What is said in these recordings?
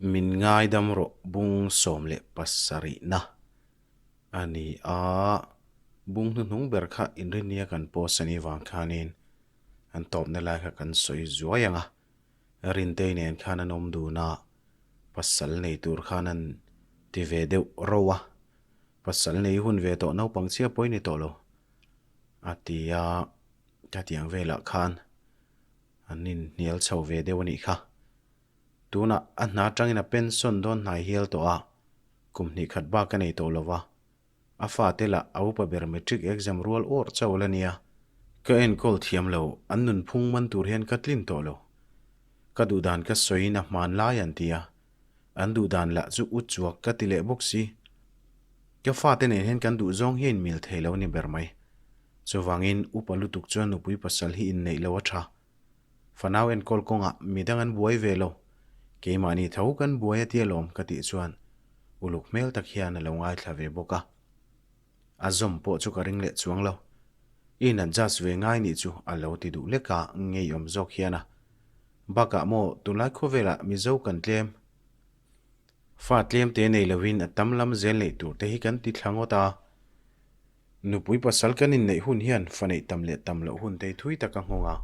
Min ngaidam rawh bung 17 na a ni a, bung hnuhnung ber kha inrinnia kan post a nih vang khanin an tawpna lai kha kan sawi zuai ang a, Rintei nen khan an awm dun a, pasal nei tur khan an ti ve deuh ro a, pasal nei hun ve tawh naupang chhia pawh i ni tawh lo a ti a, khatiang velah khan an inhnial chho ve deuh a nih kha. Tunah a hna atangin a pension dawn hnai hial tawh a, kum hnih khat bak a nei tawh lo va, a fate lah a upa ber matric exam rual awrh chauh la nia. Ka enkawl thiam lo, an nunphung man tur hian ka tlin tawh lo. Ka duhdan ka sawiin a hman lai an ti a, an duhdan lah chu u chuak ka ti leh bawk si. Ka fate nen hian kan duhzawng hi a inmil thei lo ni ber mai. Chuvangin upa lutuk chuan nupui pasal hi inneih lo a tha. Fanau enkawl kawngah midang an buai ve lo, keimahni tho kan buai a tia lawm ka tih chuan uluk hmel tak hian a lo ngaithla ve bawk a. A zawm pawh chu ka ring leh chuang lo. I in adjust ve ngai nih chu a lo ti duh lek a, ngeiawm zawk hian a. Bakah maw tunlai khawvelah Mizo kan tlem. Fa tlem te nei loin a tam lam zel neih tur te hi kan ti thla ngawt a. Nupui pasal kan inneih hun hian fa neih tam leh tam loh hun te thui tak a nghawng a.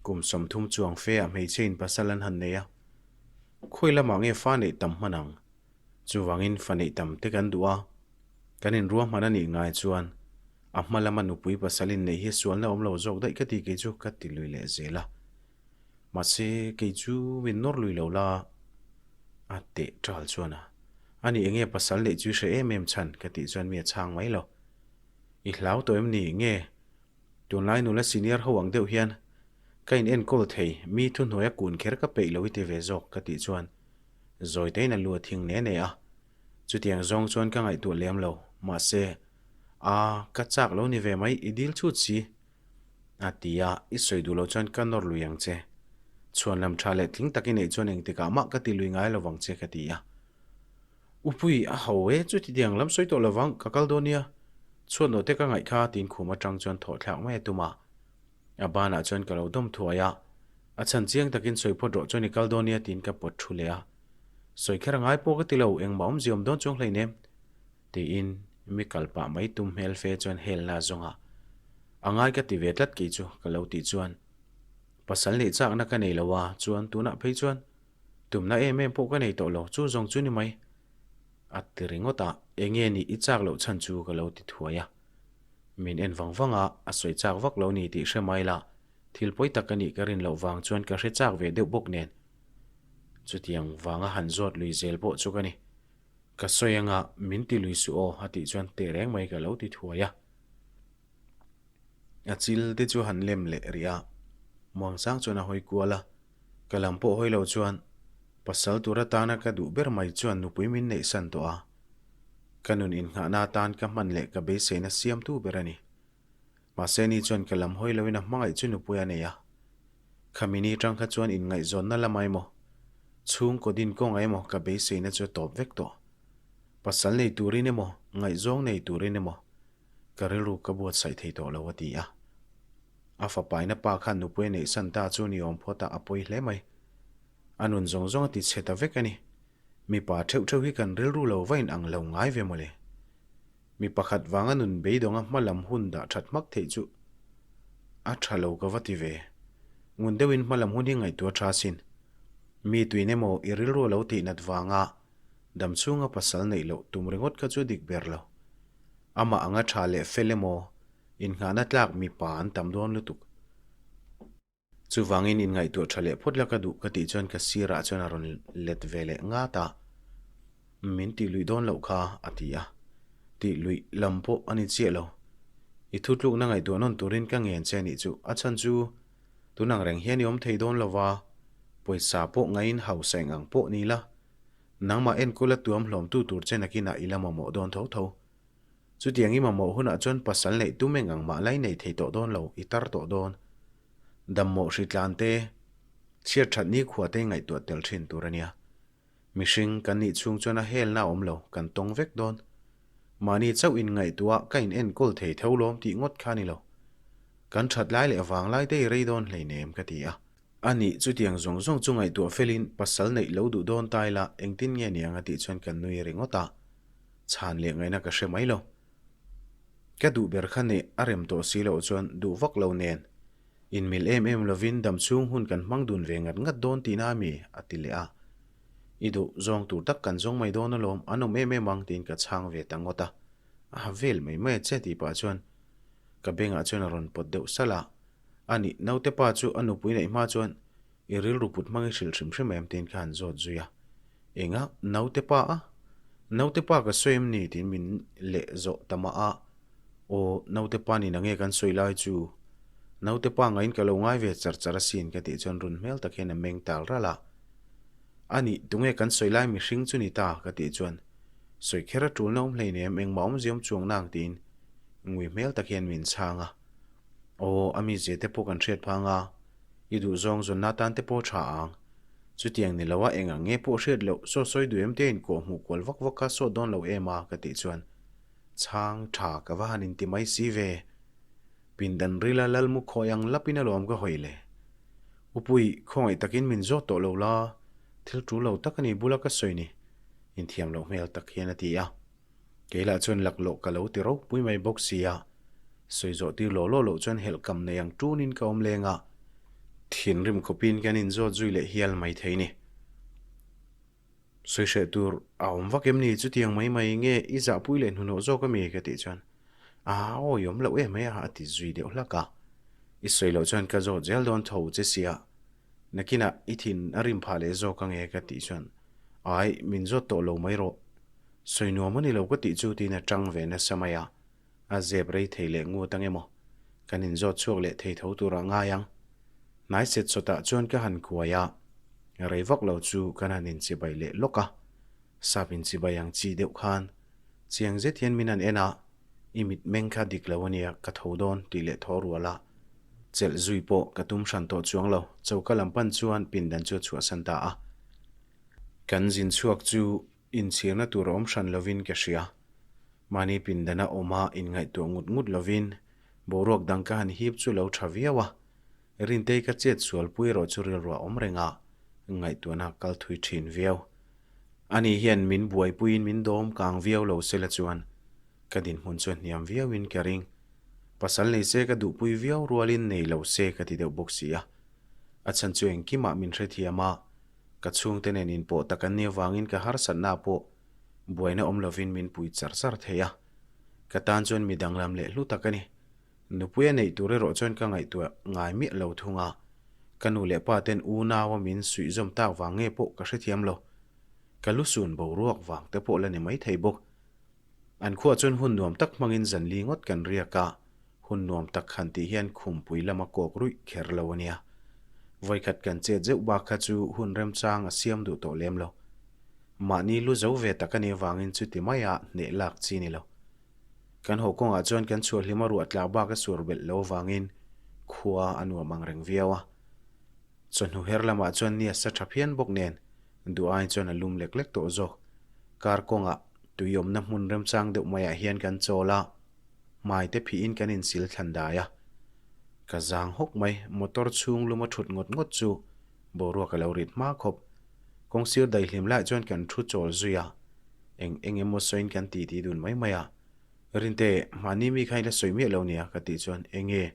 Kum 30 chuang fe ah hmeichhe in pasal an han nei a. Khawi lamah nge fa neih tam hman ang? Chuvangin fa neih tam te kan duh a. Kan inruahman a nih ngai chuan a hma lama nupui pasal inneih hi sualna awm lo zawk daih ka ti kei chu ka ti lui leh zel a. Mahse kei chu min nawr lui lo la a teh ṭal chuan a. A nih enge pasal neih chu i hre em em chhan ka tih chuan mi a chhang mai lo. I hlau tawh em ni nge? Tunlai nula senior ho ang deuh hian ka in enkawl thei mi thuhnuai a kun kher ka peih lo i ti ve zawk ka tih chuan Zawitein a lu a thing ne ne a. Chutiang zawng chuan ka ngaihtuah lem lo mahse a ka chak lo ni ve mai i dil chhut si. A ti a, i sawi duh loh chuan ka nawr lui ang che. Chhuan lam tha leh tling tak i neih chuan engtikah mah ka ti lui ngai lo vang che ka ti a. Upui, a ho e, chuti tiang lam sawi tawh lo vang, ka kal dawn nia. Chhuat nawh te ka ngaih kha tiin khum atang chuan thawh thlak mai a tum a. A banah chuan ka lo dawm thuai a. A chhan chiang takin sawi phawt rawh chuan i kal dawn nia tiin ka pawt thu leh a. Sawi kher a ngai pawh ka ti lo, engmah awmzia awm dawn chuang hleinem. Tiin mi kal pah mai tum hmel fe chuan helna a zawng a, A ngai ka ti ve tlat kei chu ka lo tih chuan pasal neih chakna ka nei lo a, chuan tunah phei chuan tumna em em pawh ka nei tawh lo, chu zawng chu ni mai a ti ringawt a, enge nih i chak loh chhan chu ka lo ti thuai a, min en vang vang a, a sawi chak vak lo ni tih hre mai la, thil pawi tak a nih ka rin loh vang chuan ka hre chak ve deuh bawk nen chutiang vanga han zawt lui zel pawh chu ka ni. Ka sawi anga min ti lui suh aw a tih chuan teh reng mai ka lo ti thuai a. A chil te chu han lem leh rih a, Muangsang chuan a hawi kual a, ka lam pawh hawi lo chuan pasal tur atana ka duh ber mai chuan nupui min neih san tawh a, ka nun innghahna atan ka hman leh ka beiseina siamtu ber a ni. Mahse ni chuan ka lam hawi loin a hmangaih chu nupui a nei a. Khami ni tang kha chuan inngaihzawnna lamah emaw, chhungkaw din kawngah emaw ka beiseina chu a tawp vek tawh. Pasal nei turin emaw, ngaihzawng nei turin emaw ka rilru ka buatsaih thei tawh lo a ti a. A fapaina pa khan nupui a neihsan ta chu ni awm phawt a, a pawi hle mai. A nun zawng zawng a ti chhe ta vek a ni. Mipa theuh theuh hi kan rilru lo va inang lo ngai ve mawle. Mi pakhat vanga nun beidawnga hma lam hun dah that hmak theih chu a tha lo ka va ti ve. Ngun deuhin hma lam hun hi ngaihtuah tha sin. Mi tuin emaw i rilru a lo tih nat vanga dam chhunga pasal neih loh tum ringawt kha chu dik ber lo. Amah anga tha leh fel emaw innghahna tlak mipa an tam dawn lutuk. Chuvangin inngaihtuah tha leh phawt la ka duh ka tih chuan ka sirah chuan a rawn let ve leh ngat a, Min tih luih dawn loh kha a ti a, tih luih lam pawh a ni chiah lo. I thutlukna ngaihtuah nawn turin ka ngen che nih chu a chhan chu tun ang reng hian i awm thei dawn lo va, pawisa pawh ngaiin hausa eng ang pawh ni la, nangmah enkawl a tuam hlawmtu tur che nakinah i la mamawh dawn tho tho. Chutiang i mamawh hunah chuan pasal neih tum eng ang mah lai nei thei tawh dawn lo, i tar tawh dawn. Dammawh hritlan te, chhiat that nikhua te ngaihtuah tel thin tur a nia. Mihring kan nih chhung chuan a helna a awm lo, kan tawng vek dawn. Mahni chauh in ngaihtuah ka in enkawl thei tho lawm tih ngawt kha a ni lo. Kan that lai leh vang lai te i rei dawn hleinem ka ti a. A nih, chutiang zawng zawng chu ngaihtuah felin pasal neih lo duh dawn ta ila engtin nge niang a tih chuan kan nui ringawt a, chhan leh ngaihna ka hre mai lo. Ka duh ber kha neih a rem tawh si loh chuan duh vak lo nen inmil em em lovin dam chhung hun kan hmang dun ve ngat ngat dawn tihna a mi? a ti leh a. I duh zawng tur tak kan zawng mai dawn alawm, an awm em em ang tiin ka chhang ve ta ngawt a. A ha vel mai mai a che tih pah chuan ka bengah chuan a rawn pawt deuh salh a. A nih, naute pa chu a nupui neih hma chuan i rilru put hmang i hrilh hrim hrim em tiin ka han zawt zui a. Enga, naute pa a? Naute pa ka sawi em ni tiin min leh zawh ta mah a. Aw, naute pa ni nange kan sawi lai chu. Naute pa ngaiin ka lo ngai ve char char asin ka tih chuan run hmel tak hian a meng tal ralh a. A nih, tunge kan sawi lai mihring chu ni ta ka tih chuan sawi kher a tul na awm hleinem engmah awmzia awm chuang nang tiin ngui hmel tak hian min chhang a. Aw, a mizia te pawh kan hriat phang a, i duhzawng zawnna tan te pawh tha ang. Chutiang ni loa eng ang nge pawh hriat loh, saw sawi duh em te inkawh hmuh kual vak vak kha sawt dawn lo em a, ka tih chuan chhang tha ka va han inti mai si ve. Pindan rila lalmu khawi ang lapin alawm ka hawi le. Upui, khawngaih takin min zawt tawh lo la, thil tul lo tak a ni bula ka sawi ni, inthiam loh hmel tak hian a ti a. Kei lah chuan laklawh ka lo ti ropui mai bawk si a, sawi zawh tir law law loh chuan helh kam nei ang tunin ka awm leng a, thinrim khawpin kan inzawt zui leh hial mai thei ni. Sawi hreh tur a awm vak em ni chutiang mai mai nge i zahpui leh hnuhnawh zawk a mi ka tih chuan a awi awm loh em mai a a ti zui deuh hlak a, i sawi loh chuan ka zawt zel dawn tho che sia, nakinah i thin a rim phah leh zawk ange ka tih chuan ai min zawt tawh lo mai rawh. Sawi nuam a ni lo ka tih chu tiin a tang ve nasa mai a, a zep rei thei leh ngut ang emaw, kan inzawt chhuak leh thei tho tur a ngai ang. Hnai set sawtah chuan ka han kuai a, rei vak lo chu kan han inchibai leh lawk a, sap inchibai ang chi deuh khan chiang zet hian min han en a, i mitmeng kha dik lo a nia, ka tho dawn tih leh thaw rual a, chelh zui pawh ka tum hran tawh chuang lo, choka lam pan chuan pindan chu a chhuahsan ta a. Kan zin chhuak chu Inchhirna tur a awm hran lovin ka hria. Mahni pindana awma inngaihtuah ngut ngut lovin boruak dang ka han hip chu lo tha viau a. Rintei ka chet sualpui erawh chu rilruah awm reng a, ngaihtuahna kal thui thin viau. Ani hian min buaipuiin min dawm kang viau lo sela chuan ka dinhmun chu a hniam viauin ka ring. Pasal nei se ka duhpui viau rualin nei lo se ka ti deuh bawk si a. A chhan chu engkimah min hrethiam a, Ka chhungte nen inpawh tak an nih avangin ka harsatna pawh buaina awm lovin min pui char char thei a. Ka tan chuan mi danglam leh hlu tak a ni. Nupui a neih tur erawh chuan ka ngaihtuah ngai miah lo thung a. Ka nu leh pa ten unaua min suihzawm tak vang nge pawh ka hrethiam lo. Ka lusun boruak vang te pawh la ni maithei bawk. An khuah chuan hun nuam tak hmangin zanli ngawt kan riak a, hun nuam tak han tih hian khumpui lama kawk ruih kher lo a nia. Vawikhat kan chet zeuh bak kha chu hun remchang a siam duh tawh lem lo. Mahni lu zo ve tak a nih avangin chuti maia hneh lak chi ni lo. Kan haw kawngah chuan kan chhuah hlima ruah tlak bak a sur belh lo avangin khua a nuam ang reng viau a. Chawhnu her lamah chuan ni a sa tha phian bawk nen duh aiin chuan a lum lek lek tawh zawk. Kar kawngah tui awmna hmun remchang deuh maiah hian kan chawl a, hmai te phihin kan insil thlan dai a. Ka zang hawk mai, motor chhung luma thut ngawt ngawt chu boruak a lo rit hma khawp. Kawngsir daihlim laiah chuan kan thu chawl zui a, eng eng emaw sawiin kan titi dun mai mai a. Rinte, mahni mi kha i la sawi miah lo nia ka tih chuan eng nge?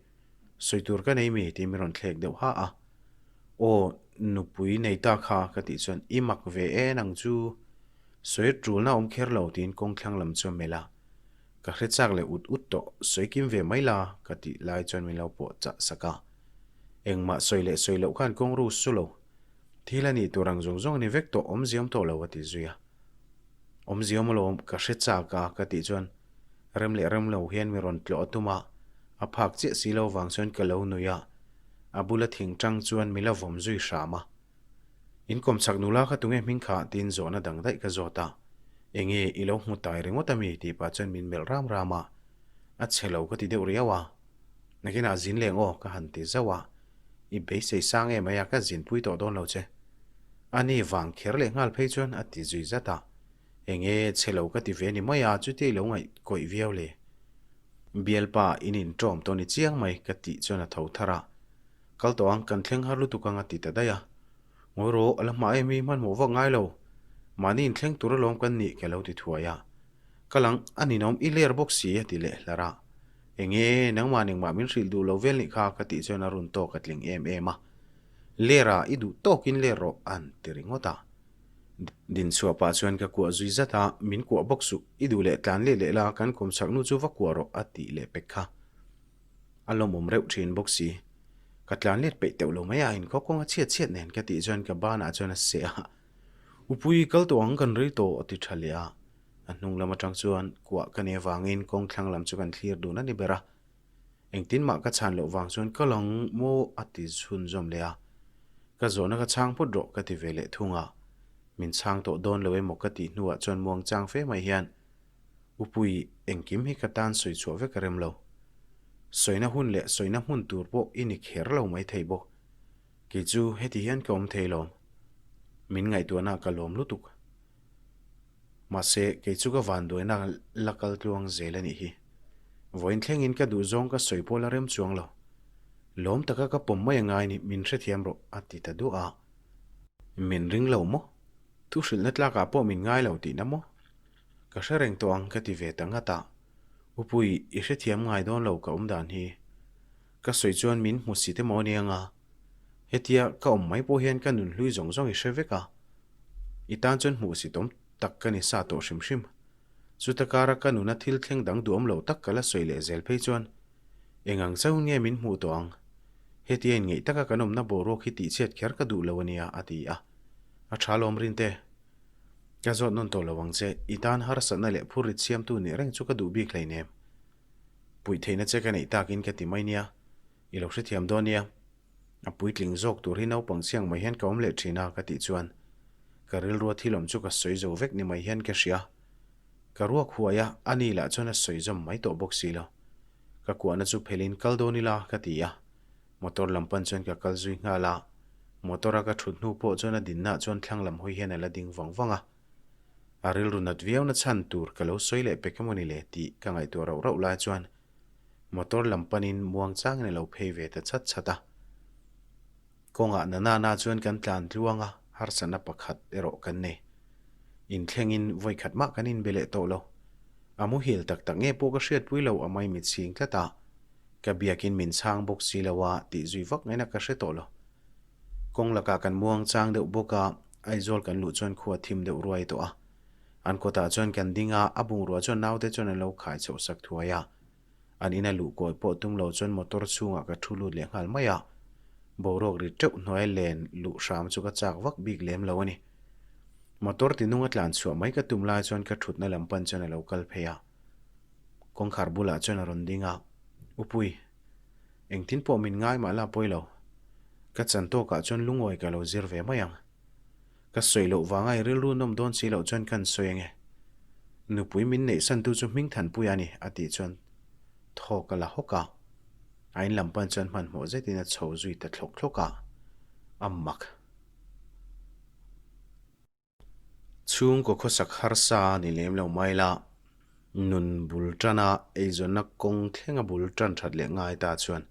Sawi tur ka nei mi tih min rawn thlek deuh ha a. Aw, nupui nei ta kha ka tih chuan i mak ve e nang chu. Sawi tulna awm kher lo tiin kawng thlang lam chu a melh a. Ka hre chak leh ut ut tawh, sawi kim ve mai la ka tih lai chuan min lo pawh chah sak a. Engmah sawi leh sawi loh khan kawng ru su lo. Thil a nih tur ang zawng zawng a ni vek tawh, awmziam tawh lo a ti zui a. Awmziam alawm, ka hre chak a ka tih chuan Rem leh rem lo hian mi rawn tlawh a tum a, a phak chiah si lo vang chuan ka lo nui a, a bula thing tang chuan mi la vawm zui hram a. In kawmchhak nula kha tunge hming kha? tiin zawhna dang daih ka zawt a. Enge i lo hmu tai ringawt a mi? tih pah chuan min melh ram ram a, a chhe lo ka ti deuh riau a. Nakinah zin leng aw ka han ti zauh a, i beisei sang em mai a ka zinpui tawh dawn lo che. A ni vang kher leh nghal phei chuan a ti zui zat a. Enge chhe lo ka ti ve ni mai a, chutia i lo ngaih kawih viau le. Bialpa in inṭawm tawh ni chiang mai ka tih chuan a tho thar a. Kal tawh ang, kan thleng har lutuk ang a ti ta daih a. Ngawi rawh, a la hma em hi, hmanhmawh vak ngai lo. Mahni inthleng tur alawm kan nih ka lo ti thuai a. Kal ang, a ninawm i ler bawk si a ti leh hlar a. Enge, nangmah nengmah min hrilh duh lo vel nih kha ka tih chuan a run tawk a tling em em a. Ler a, i duh tawkin ler rawh an ti ringawt a. Din chhuah pah chuan ka kuah zui zat a, min kuah bawk suh, i duh leh tlan leh leh la, kan kawm chak nu chu va kuah rawh a tih leh pek kha. A lawmawm reuh thin bawk si. Ka tlan let peih teuh lo mai a, inkhaw kawng a chhiat chhiat nen ka tih chuan ka banah chuan a seh a. Upui kal tawh ang kan rei tawh a ti tha leh a. A hnung lam atang chuan kuah ka nih avangin kawng thlang lam chu kan thlir dun a ni ber a. Engtin mah ka chhan loh vang chuan kal ang maw a ti chhunzawm leh a. Ka zawhna ka chhang phawt rawh ka ti ve leh thung a. Min chhang tawh dawn lo emaw ka tih hnuah chuan muang chang fe mai hian Upui, engkim hi ka tan sawi chhuah vek a rem lo. Sawina hun leh sawina hmun tur pawh i ni kher lo mai thei bawk. Kei chu heti hian ka awm thei lawm. Min ngaihtuahna ka lawm lutuk. Mahse, kei chu ka vanduaina la kal tluang zel a nih hi. Vawiin thlengin ka duhzawng ka sawi pawh la rem chuang lo. Lawm taka ka pawm mai a ngai ni, min hrethiam rawh, a ti ta duah a. Min ring lo maw? Thu hrilhna tlakah pawh min ngai lo tihna maw? Ka hre reng tawh ang ka ti ve ta ngat a. Upui, i hrethiam ngai dawn lo ka awm dan hi. Ka sawi chuan min hmu si te maw aniang a. Hetia ka awm mai pawh hian ka nun hlui zawng zawng i hre vek a. I tan chuan hmuh si tawm tak ka ni sa tawh hrim hrim. Chuta kara ka nuna thil thleng dang duhawm lo tak ka la sawi leh zel phei chuan eng ang chauh nge min hmuh tawh ang. Hetia inngeih taka kan awmna boruak hi tihchhiat kher ka duh lo ania a ti a. A tha lawm Rinte. Ka zawt nawn tawh lo ang che, i tan harsatna leh phurrit siamtu nih reng chu ka duh bik hleinem. Puih theihna che ka neih takin ka ti mai nia, i lo hrethiam dawn nia. A puitling zawk tur hi naupang chiang mai hian ka awm leh thin a ka tih chuan ka rilrua thil awm chu ka sawi zo vek ni mai hian ka hria. Ka ruak huai a, a ni lah chuan a sawi zawm mai tawh bawk si lo. Ka kuahna chu phelin kal dawn ila ka ti a. Motor lam pan chuan ka kal zui nghal a, motor a ka thut hnu pawh chuan a dinna chuan thlang lam hawi hian a la ding vang vang a. A rilru nat viau na chhan tur ka lo sawi leh pek emaw ni le tih ka ngaihtuah rauh rauh lai chuan motor lam panin muang changin a lo phei ve ta chat chat a. Kawngah na nana chuan kan tlan tluang a, harsatna pakhat erawh kan nei. Inthlengin vawikhat mah kan inbe leh tawh lo. A muhil tak tak nge pawh ka hriatpui lo a maimit chhing tlat a. Ka biakin min chhang bawk si lo a tih zui vak ngaihna ka hre tawh lo. Kawng lakah kan muang chang deuh bawk a, Aizawl kan luh chuan khua thim deuh ruai tawh a. An kawtah chuan kan ding a, a bungrua chuan naute chuan an lo khai chhoh sak thuai a. An ina luh kawi pawh tum lo chuan motor chhungah ka thu lut leh nghal mai a. Boruak ri teuh hnuai len luh hram chu ka chak vak bik lem lo a ni. Motor tinunga tlan chhuah mai ka tum lai chuan ka thutna lam pan chuan a lo kal phei a. Kawngkhar bulah chuan a rawn ding a, Upui, engtin pawh min ngai mah la pawi lo. Ka chan tawkah chuan lungawi ka lo zir ve mai ang. Ka sawi loh vanga i rilru nawm dawn si loh chuan kan sawi ange. Nupui min neihsantu chu Hmingthanpui a ni, a tih chuan thaw ka la hawk a. A in lam pan chuan hmanhmawh zetin a chho zui ta thlawk thlawk a, a mak. Chhungkaw khawsak harsa ni lem lo mai la, nun bul tana eizawnna kawng thlenga bul tan that leh ngai ta chuan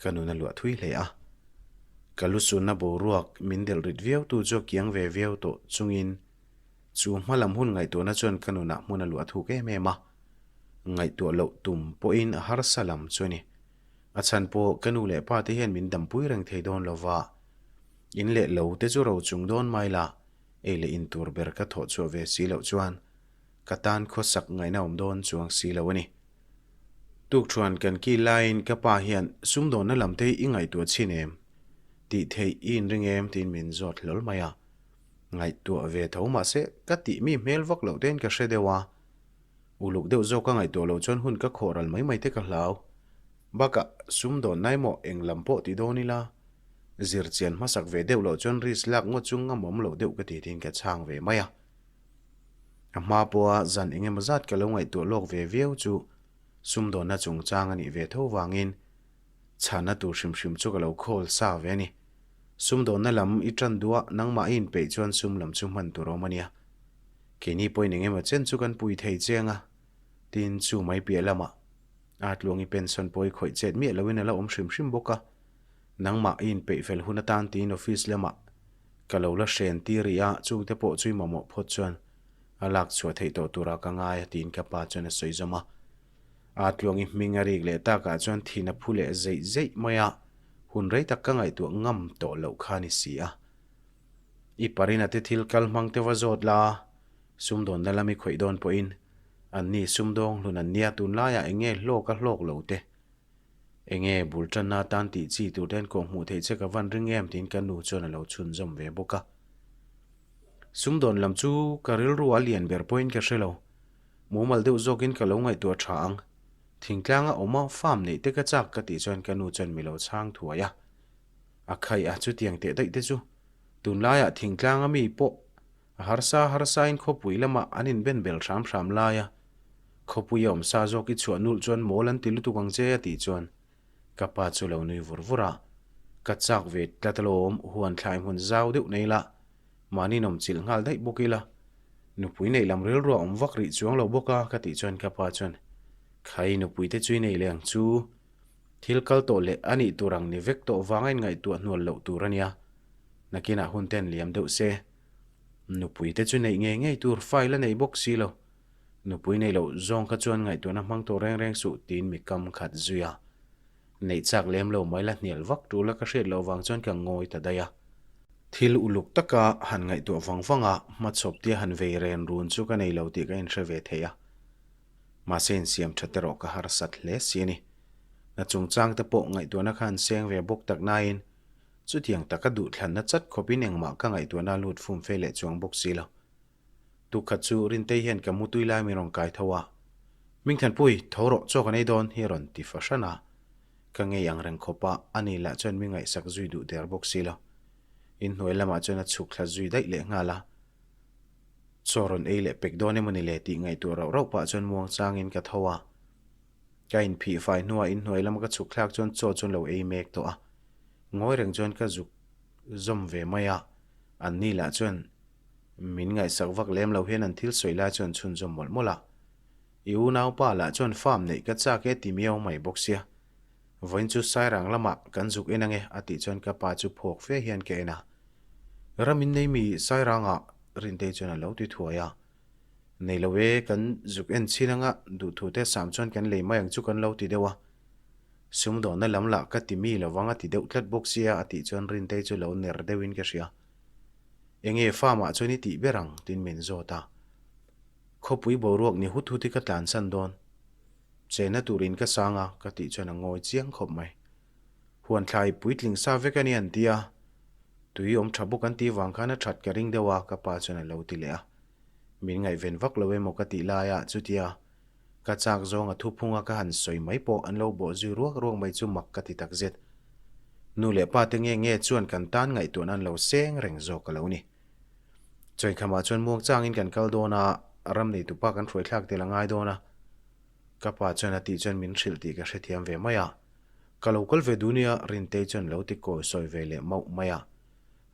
ka nun a luah thui hle a. Ka lusunna boruak min delh rit viau tu chu a kiang ve viau tawh chungin chu hma lam hun ngaihtuahna chuan ka nunah hmun a luah thuk em em a. Ngaihtuah loh tum pawhin a harsa lam chu a ni. A chhan pawh ka nu leh pa te hian min dampui reng thei dawn lo va. In leh lo te chu ro chung dawn mai la, ei leh in tur ber ka thawh chhuah ve si loh chuan ka tan khawsak ngaihna awm dawn chuang si lo a ni. Tukṭhuan kan kil laiin ka pa hian sumdawnna lam te hi i ngaihtuah chhin em? Tih theih i inring em? tiin min zawt hlawl mai a. Ngaihtuah ve tho mahse ka tih mi hmel vak loh tein ka hre deuh a. Uluk deuh zawk ka ngaihtuah loh chuan hun ka khawh ral mai mai te ka hlau. Bakah sumdawn nai maw eng lam pawh ti dawn ila? Zir chian hmasak ve deuh loh chuan risk lak ngawt chu ngamawm loh deuh ka ti tiin ka chhang ve mai a. A hma pawha zan eng emaw zat ka lo ngaihtuah lawk ve viau chu sumdawnna chungchang a nih ve tho vangin chhanna tur hrim hrim chu ka lo khawl sa ve a ni. Sumdawnna lam i tan duh a, nangmah i inpeih chuan sum lam chu hman tur awm a nia. Keini pawhin eng emaw chen chu kan pui thei chiang a, tin chu mai piah lamah a tluangi pension pawh i khawih chet miah loin a la awm hrim hrim bawk a. Nangmah i inpeih fel hun atan tiin office lamah ka lo la hren tir rih a, chungte pawh chu i mamawh phawt chuan a lak chhuah theih tawh turah ka ngai a tiin ka pa chuan a sawi zawm a. A tluangi hming a rik leh takah chuan thin a phu leh zeih zeih mai a, hun rei tak ka ngaihtuah ngam tawh loh kha a ni si a. I parina te thil kal hmang te va zawt la, sumdawnna lam i khawih dawn pawhin anni sumdawng hlun an nia tunlaiah eng nge hlawk a hlawk lo te, eng nge bul tanna atan tih chi tur ten kawh hmuh theih che ka van ring em tiin ka nu chuan a lo chhunzawm ve bawk a. Sumdawn lam chu ka rilru a lian ber pawhin ka hre lo. Mumal deuh zawkin ka lo ngaihtuah tha ang. Thingtlanga awma farm neih te ka chak ka tih chuan ka nu chuan mi lo chhang thuai a. A khaih a, chutiang teh daih te chu tunlaiah thingtlanga mi pawh a harsa harsain khawpui lamah an inben bel hram hram lai a, khawpui a awmsa zawk i chhuah nulh chuan mawl an ti lutuk ang che a tih chuan ka pa chu lo nui vur vur a, ka chak ve tlat alawm, huan thlai hmun zau deuh nei la, mahni nawm chilh nghal daih bawk ila, nupui neih lam rilru a awm vak rih chuang lo bawk a ka tih chuan ka pa chuan Khai nupui te chu i nei leh ang chu, Thil kal tawh leh a nih tur ang ni vek tawh vanga inngaihtuah hnual loh tur a nia. Nakinah hun ten liam deuh se. Nupui te chu neih ngei ngei tur file a nei bawk si lo. Nupui nei loh zawng kha chuan ngaihtuahna hmang tawh reng reng suh tiin mi kam khat zui a. Neih chak lem lo mai la hnial vak tul a ka hriat loh vang chuan ka ngawi ta daih a. Thil uluk taka han ngaihtuah vang vang a, hmachhawp tia han vei ren run chu ka nei lo tih ka inhre ve thei a. Mahse insiam that erawh ka harsat hle si a ni. Na chungchang te pawh ngaihtuahna kha an seng ve bawk tak nain chutiang taka duhthlanna chat khawpin engmah ka ngaihtuahna a lut fum fe leh chuang bawk si lo. Tukkhat chu Rintei hian ka mutui lai min rawn kai tho a, Hmingthanpui, tho rawh, chaw kan ei dawn hi a rawn ti fahran a. Ka ngei ang reng khawp a, ani lah chuan mi ngaihsak zui duh der bawk si lo. Inhnuai lamah chuan a chhuk thla zui daih leh nghal a. Chaw rawn ei leh pek dawn emaw ni le tih ngaihtuah rauh rauh pah chuan muang changin ka tho a. Ka inphih fai hnuah inhnuai lama ka chhuk thlak chuan chaw chuan lo ei mek tawh a. Ngawi reng chuan ka zuk zawm ve mai a, anni lah chuan min ngaihsak vak lem lo hian an thil sawi lai chuan chhunzawm mawlh mawlh a. I unaupa lah chuan farm neih ka chak e ti miau mai bawk sia. Vawiin chu Sairang lamah kan zuk en ange a tih chuan ka pa chu phawk fe hian ka en a. Ram in nei mi Sairangah Rintei chuan a lo ti thuai a. Nei lo e, kan zuk en chhin anga duhthu te sam chuan kan lei mai ang chu kan lo ti deuh a. Sumdawnna lam lah ka ti mi lovang a ti deuh tlat bawk sia a tih chuan Rintei chu lo ner deuhin ka hria. Enge farm ah chuan i tih ber ang tiin min zawt a. Khawpui boruak ni hut hut hi ka tlansan dawn. Chena turin ka sang a, ka tih chuan a ngawi chiang khawp mai. Huan thlai puitling sa vek a ni an ti a, tui awm tha bawk an tih vang khan a that ka ring deuh a, ka pa chuan a lo ti leh a. Min ngaihven vak lo emaw ka tih laia chutia ka chak zawng a thuphung a ka han sawi mai pawh an lo bawh zui ruak ruak mai chu mak ka ti takzet. Nu leh pa te nge nge chuan kan tan ngaihtuahna an lo seng reng zawk a lo ni. Chawikhamah chuan muang changin kan kal dawn a, ram neitupa kan hruai thlak tel a ngai dawn a. Ka pa chuan a tih chuan min hrilh tih ka hrethiam ve mai a. Ka lo kal ve duh nia, Rintei chuan lo ti kawi sawi ve leh mauh mai a.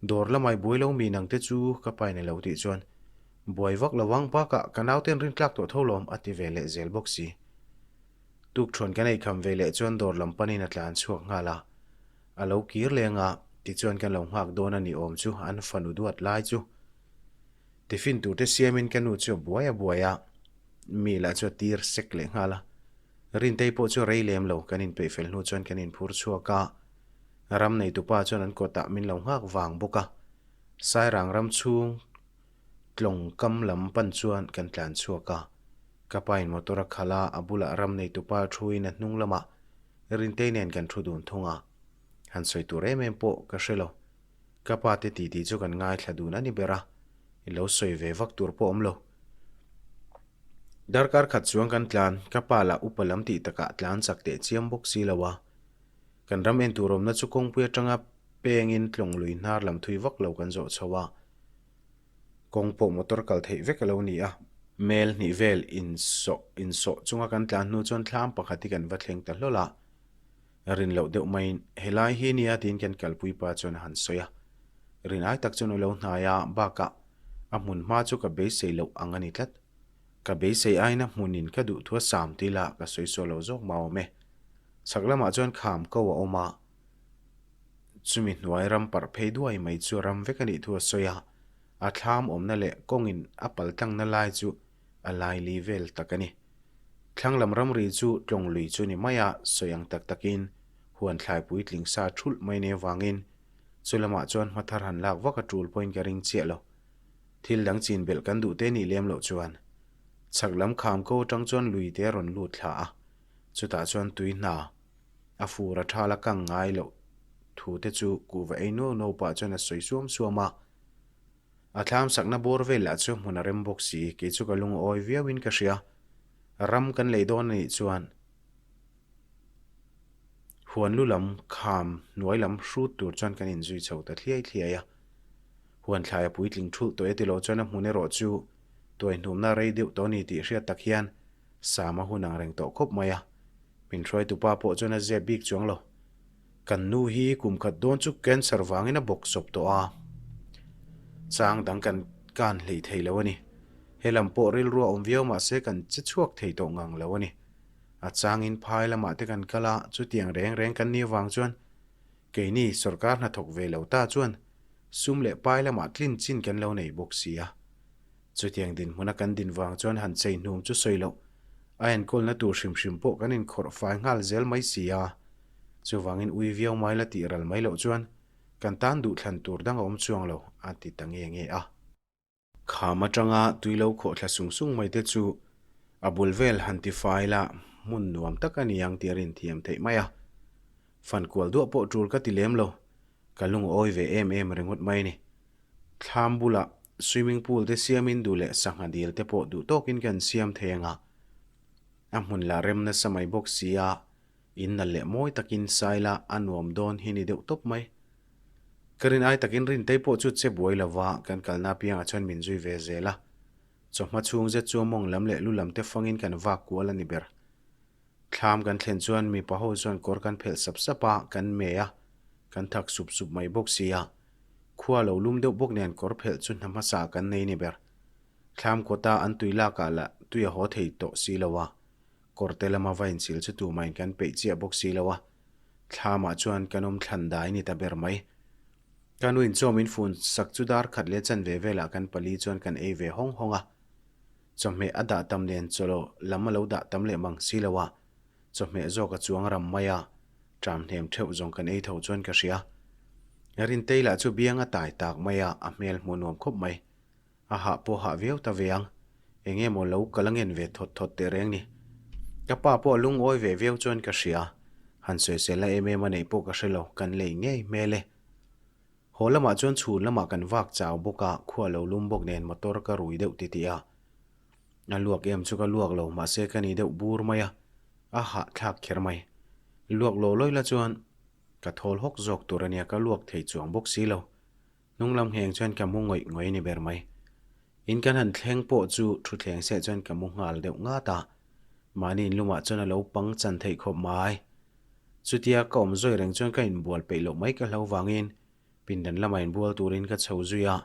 Dawr lamai buai lo mi nang te chu ka pain a lo tih chuan, Buai vak lo ang bakah ka nauten rintlak tawh tho lawm a ti ve leh zel bawk si. Tukthuan kan eikham ve leh chuan dawr lam panin a tlan chhuak nghal a. A lo kir leng a, tichuan kan lo nghak dawn a ni awm chu an fanu duat lai chu. Tiffin tur te siamin ka nu chu a buai a buai a, mi lah chu a tir sek leh nghal a. Rintei pawh chu rei lem lo, kan inpeih fel hnu chuan kan inphur chhuak a. Ram neitupa chuan an kawtah min lo nghak vang bawk a. Sairang ram chhung tlawng kam lam pan chuan kan tlan chhuak a. Ka pain motor a khalh a, a bulah ram neitupa thuin a hnung lamah Rintei nen kan thu dun thung a, han sawi tur em em pawh ka hre lo. Ka pa te titi chu kan ngaithla dun a ni ber a, i lo sawi ve vak tur pawh awm lo. Darkar khat chuan kan tlan, ka pa lah upa lam tih takah tlan chak teh chiam bawk si lo a. Kan ram en tur awmna chu kawngpui atanga pengin tlawng lui hnar lam thui vak lo kan zawh chho a. Kawng pawh motor kal theih vek a lo ni a. Mel hnih vel insawh insawh chunga kan tlan hnu chuan thlam pakhat hi kan va thleng ta hlawl a. Rin loh deuh maiin helai hi nia tiin kan kalpui pa chuan a han sawi a. Rin ai tak chuan u lo hnai a, bakah a hmun hma chu ka beisei loh ang a ni tlat. Ka beisei aiin a hmunin ka duh thu a sam tih lah ka sawi sawi lo zawk mah awm e. Chhak lamah chuan kham ko a awm a. Chumi hnuai ram parh phei duai mai chu ram vek a nih thu a sawi a, a thlam awmna leh kawngin a paltlangna lai chu a laili vel tak a ni. Thlang lam ramri chu tlawng lui chu ni mai a, sawi ang tak takin huan thlai puitling sa thulh mai nei avangin chu lamah chuan hma thar han lak vak a tul pawhin ka ring chiah lo. Thil dang chin belh kan duh te nih lem loh chuan chhak lam kham ko atang chuan lui te a rawn lut thla a, chutah chuan tui hna a fur a thal a kang ngai loh thu te chu kuhva ei nuau nuau pah chuan a sawi suam suam a. A thlam sakna bawr vel lah chu hmun a rem bawk si, kei chu ka lungawi viauin ka hria. Ram kan lei dawn a nih chuan huan lu lam kham hnuai lam hrut tur chuan kan inzui chho ta thliai thliai a. Huan thlai a puitling thulh tawh e tilo chuan a hmun erawh chu tuai hnumna rei deuh tawh a ni tih hriat tak hian sam a hun ang reng tawh khawp mai a. Min hruaitupa pawh chuan a zep bik chuang lo. Kan nu hi kum khat dawn chu cancer vangin a bawk sawp tawh a, chang dang kan kan hlei thei lo a ni. He lam pawh rilru a awm viau mah se kan che chhuak thei tawh ngang lo a ni. A changin phai lamah te kan kal a, chutiang reng reng kan nih avang chuan keini sorkar hnathawk ve lo ta chuan sum leh pai lamah tlin chin kan lo nei bawk si a. Chutiang dinhmuna kan din vang chuan han chei hnum chu sawi loh, a enkawlna tur hrim hrim pawh kan inkhawrh fai nghal zel mai si a. Chuvangin ui viau mai la tih ral mai loh chuan kan tan duhthlan tur dang a awm chuang lo, a ti ta nge nge a. Kham atanga tui lo khawh thla sung sung mai te chu a bul vel han ti fai la hmun nuam tak a ni ang tih a rinthiam theih mai a. Fan kual duah pawh tul ka ti lem lo, ka lungawi ve em em ringawt mai a ni. Thlam bulah swimming pool te siamin duh leh sangha dil te pawh duh tawkin kan siam thei ang a, a hmun lah rem nasa mai bawk si a, in nalh leh mawi takin sai la a nuam dawn hi ni deuh tawp mai. Ka rin ai takin Rintei pawh chu che buai lova kan kalna apiangah chuan min zui ve zel a, chawhma chhung zet chu mawng lam leh lu lam te fangin kan vak kual a ni ber. Thlam kan thlen chuan mipa ho chuan kawr kan phelh sap sap a, kan me a, kan thak sup sup mai bawk si a. Khua lo lum deuh bawk nen kawr phelh chu hna hmasa kan nei ni ber. Thlam kawta an tui lakah lah tui a haw thei tawh si lo a, kawr te lama va insil chu tumahin kan peih chiah bawk si lo a, thlamah chuan kan awm thlan dai ni ta ber mai. Ka nu in chaw min fun sak chu dar khat leh chanve velah kan pali chuan kan ei ve hawng hawng a. Chawhmeh a dah tam nen chawlh lam a lo dah tam leh mang si lo a, chawhmeh zawk a chuang ram mai a, ṭam hnem ṭheuh zawng kan ei tho chuan ka hria. Rintei lah chu biang a tai tak mai a, a hmel hmuh nuam khawp mai. A hah pawh hah viau ta ve ang, eng nge maw lo kal a ngen ve thawt thawt teh reng ni. Ka pa pawh a lungawi ve viau chuan ka hria, han sawiselna em em a neih pawh ka hre lo, kan lei ngei hmel e. Haw lamah chuan chhun lamah kan vak chau bawk a, khua lo lum bawk nen motor ka rui deuh titih a. A luak em chu ka luak lo, mahse ka ni deuh bur mai a, a hahthlak kher mai. Luak lo lawi la chuan ka thawl hawk zawk tur a nia, ka luak thei chuang bawk si lo. Hnung lam ngheng chuan ka mu ngawih ngawih a ni ber mai. In kan han thleng pawh chu thutthleng seh chuan ka mu nghal deuh ngat a, mahni inlumah chuan a lo pang chan theih khawp mai. Chutia ka awm zawi reng chuan ka inbual peih loh mai ka hlo vangin pindan lamah inbual turin ka chho zui a.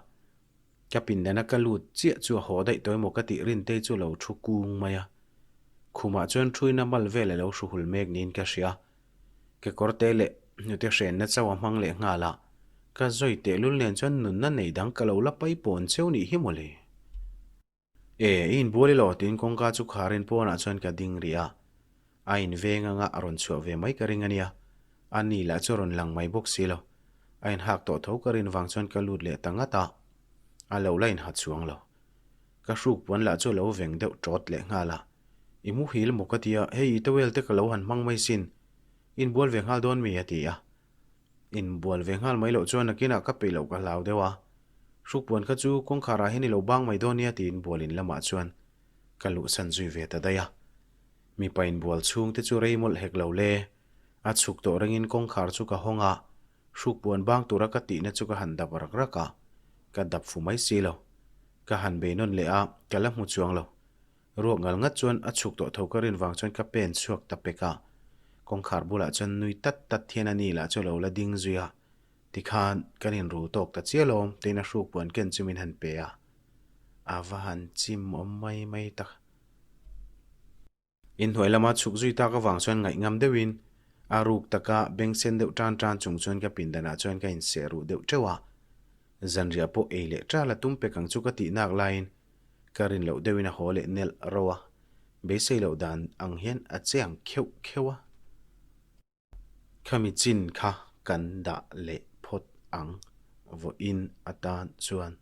Ka pindana ka lut chiah chu a haw daih tawh emaw ka tih Rintei chu a lo thu kung mai a. Khumah chuan thuina mal vel a lo hru hul mek niin ka hria. Kekawrte leh hnute hrenna chauh a hmang leh nghal a, ka zawi tehlul nen chuan nunna nei dang ka lo la paipawn cheu nih hi mawle. E, i inbual ilo tiin kawngka chu kharin pawnah chuan ka ding rih a. A inveng anga a rawn chhuah ve mai ka ring a nia. A ni lah chu a rawn lang mai bawk si lo. A inhak tawh tho ka rin vang chuan ka lut leh ta ngat a. A lo la inha chuang lo. Ka hruk puan lah chu a lo veng deuh tawt leh nghal a. I muhil maw ka ti a, hei i towel te ka lo han hmang mai sin. Inbual ve nghal dawn mi a ti a. Inbual ve nghal mai loh chuan nakinah ka peih loh ka hlau deuh a. Hrukpuan kha chu kawngkhar ah hian i lo bang mai dawn nia tiin bual in lamah chuan ka luhsan zui ve ta daih a. Mipa inbual chhung te chu rei mawlh hek lo le. A chhuk tawh rengin kawngkhar chu ka hawng a, hrukpuan bang tura ka tihna chu ka han dap rak rak a, ka dap fu mai si lo. Ka han bei nawn leh a, ka la hmu chuang lo. Ruak ngal ngat chuan a chhuk tawh tho ka rin vang chuan ka pen chhuak ta pek a, kawngkhar bulah chuan nui tat tat hian a ni lah chu a lo la ding zui a, tikhan kan inrul tawk ta chial awm tiin a hruk puan ken chu min han pe a, a va han chim awm mai mai tak. Inhnuai lama chhuk zui tak avang chuan ngaih ngam deuhin. A ruk taka beng sen deuh tan tan chung chuan ka pindanah chuan ka inseh ruh deuh teuh a. Zanriah pawh ei leh ṭal a tum pek ang chu ka tih nak laiin ka rin loh deuhin a haw leh nelh ro a, beisei loh dan ang hian a che ang kheuh kheuh a. Khami chin kha kan dah leh phawt ang vawiin atan chuan.